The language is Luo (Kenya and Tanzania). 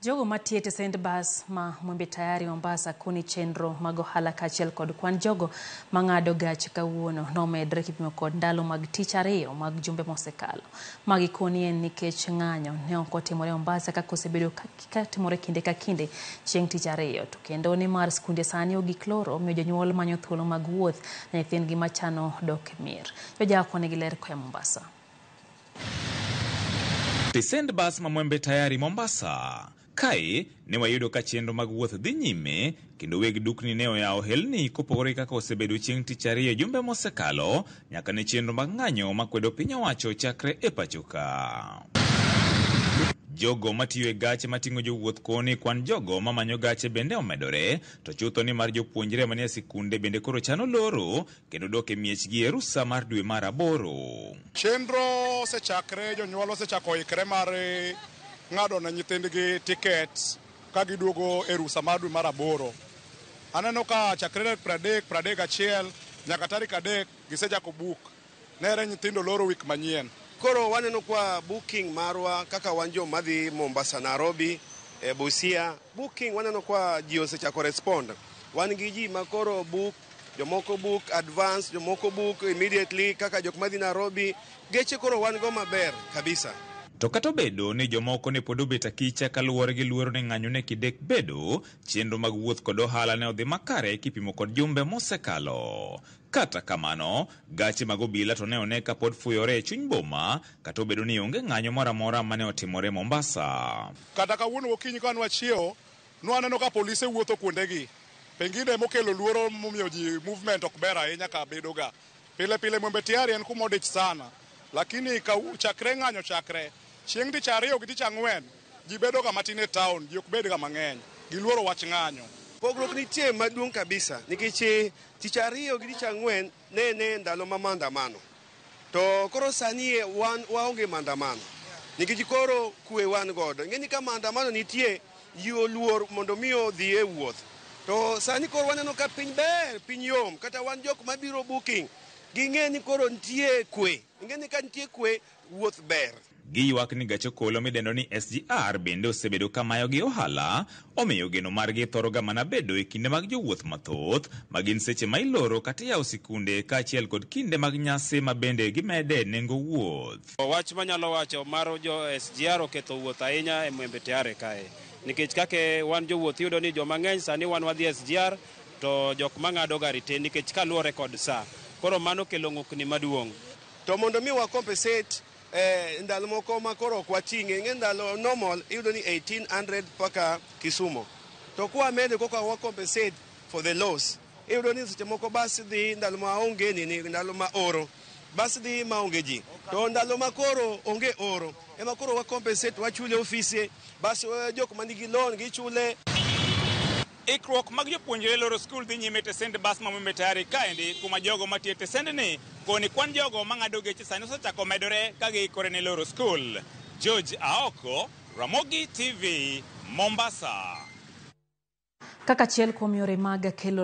Jogo matiyo e tesend bas ma Mwembe Tayari Mombasa koni chenro mag ohala kaachiel kod kwan jogo mang'ado gach kawuono nomedre kipimo kod ndalo mag tich ariyo mag jumbe mosekalo. Magi koni en nikech ng'anyo ne ok otimore Mombasa kaka osebedo katimore kinde ka kinde chieng' tich ariyo. To kendo nimar skunde sani ogik loro omiyo jonyuol manyo thuolo mag wuoth ne nyithindgi machano dok e mier. Jojako nigi ler koa Mombasa. Tesend bas ma Mwembe Tayari Mombasa. Kae ne wayudo ka chenro mag wuoth dhi nyime kendo weg dukni ne oyawo helni kopogore gi kaka osebedo chieng' tich ariyo jumbe mosekalo nyaka ne chenro mag ng'anyo makwedo piny owacho chakre e pacho ka. Jogo matiyo e gache mating'o jowuoth koni kwan jogo mamanyo gache bende omedore to chutho ni mar jopuonjre manie sikunde bende koro chano loro kendo dok e miechgi e rusa mar dwe mar aboro. Chenro osechakre, jonyuol osechako ikre mar ng'ado ne nyithindgi tiket ka giduogo e rusa mar dwe mar aboro. Aneno ka chakre tarik 30, 31 nyaka tarik 3 gisechako book. Nere nyithindo loro wik manyien. Koro waneno kwa booking marwa kaka wan joma dhi Mombasa, Nairobi, e Busia, booking waneno kwa ji osechako respond. Wan gi ji ma koro book, jomoko book advance, jomoko book immediately kaka jok madhi Nairobi. Geche koro wan go maber kabisa. To kata obedo ni jomoko ne pod obet akicha kaluwore gi luoro ni ng'anyo ne kidek bedo, chenro mag wuoth kod ohala ne odhi makare kipimo kod jumbe mosekalo. Kata kamano, gache mag obila to ne one ka pod fuyore e chuny boma kata obedo ni onge ng'anyo moro amora mane otimore Mombasa. Kata kawuono gokinyi ka nwachiewo, nwaneno ka polise wuotho kuondegi. Pengine mokelo luoro momiyo ji movement ok ber ahinya ka bedo ga. Pile pile Mwembe Tayari en kuma odich sana. Lakini ka chakre ng'anyo chakre, chieng' tich ariyo gi tich ang'wen, ji bedo ga matin e town, ji ok bed ga mang'eny. Giluoro wach ng'anyo. Pogruok nitie maduong' kabisa nikech tich ariyo gi tich ang'wen ne ndalo ma maandamano. To koro sani wan waonge maandamano. Nikech koro kwe wan godo. Ing'e ni ka maandamano nitie, ji oluor mondo mi odhi e wuoth. To sani koro waneno ka piny ber, piny yom. Kata wan jok mabiro booking, ging'e ni koro nitie kwe. Ing'e ni ka nitie kwe, wuoth ber. Giywak ni gach okolo midendo ni SGR bende osebedo ka mayogi ohala, omiyo geno margi thoro ga mana bedo e kinde mag jowuoth mathoth, ma gin seche ma iloro kata iyawo sikunde kaachiel kod kinde mag nyasi ma bende gimede nengo wuoth. Wach manyalo wacho mar jo SGR oketho wuoth ahinya e Mwembe Tayari kae. Nikech kaka wan jowuoth iyudo ni joma ng'eny sani wan wadhi SGR to jok mang'ado gari tin nikech kaluwore kod sa. Koro mano kelo ng'ukni maduong'. To mondo mi wa compensate ndalo moko ma koro ok wating'e, ing'e ndalo normal iyudo ni 1800 mpaka Kisumo. To kwa medo koka wa compensate for the loss, iyudo ni seche moko bas dhi ndalo ma onge nini, ndalo ma oro. Bas dhi ma onge ji. To ndalo ma koro onge oro, ema koro wa compensate, wachule ofise, bas jok manigi loan gichule. Ikruok mag jopuonjre loro skul dhi nyime e tesend bas ma Mwembe Tayari kaendi kuma jogo matiyo e tesendni koni kwan jogo mang'ado geche sani osechako medore ka giikore ne loro skul. George Aoko, Ramogi TV, Mombasa. Kaka achiel kuom yore mag kelo